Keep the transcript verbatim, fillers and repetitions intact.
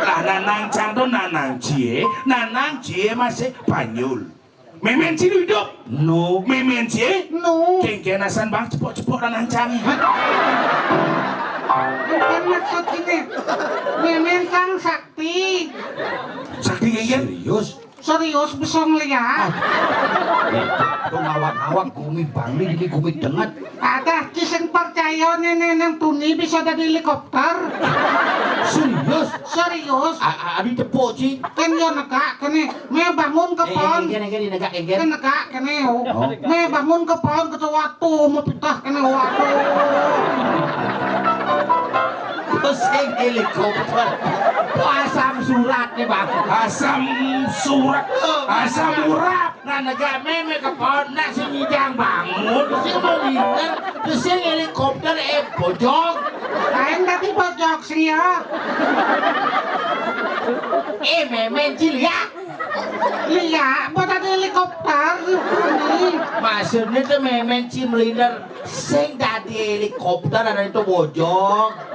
Lah Nanang Cang to Nanang Cie, Nanang Cie masih banyul. Mémén Ci idup. No. Mémén Ci? No. Kéngkén asan Bang cepok-cepok Nanang Cang. Bukan maksud ini. Mémén Cang sakti. Sakti kéngkén? Serius? Serius bisa ngeliat. Tuh ngawak-ngawak gumi Bangli ini gumi denget. Ada ci sing percaya néné nang tuni bisa dadi helikopter. Serius? Serius. A- a- Adi tepuk ci. Kan yo negak kéné. Mé bangun ke pon. Kéngkén, kéngkén, negak kéngkén. Kan negak kéné. Oh. Mé bangun ke pon ke waktu mau pitah kéné waktu. Terus sing helikopter. Itu asam surat nih, Bang. Asam surat, asam urat. Nah, negak mémé ke pon, nak sing nyidang bangun, sing mau winter, terus sing helikopter eh bojog. Lain tapi bojog sih ya. Eh, mémén Ci liak. Liak, buat ada helikopter ini. Maksudnya tuh mémén Ci melinter, sing dadi helikopter ada itu bojog.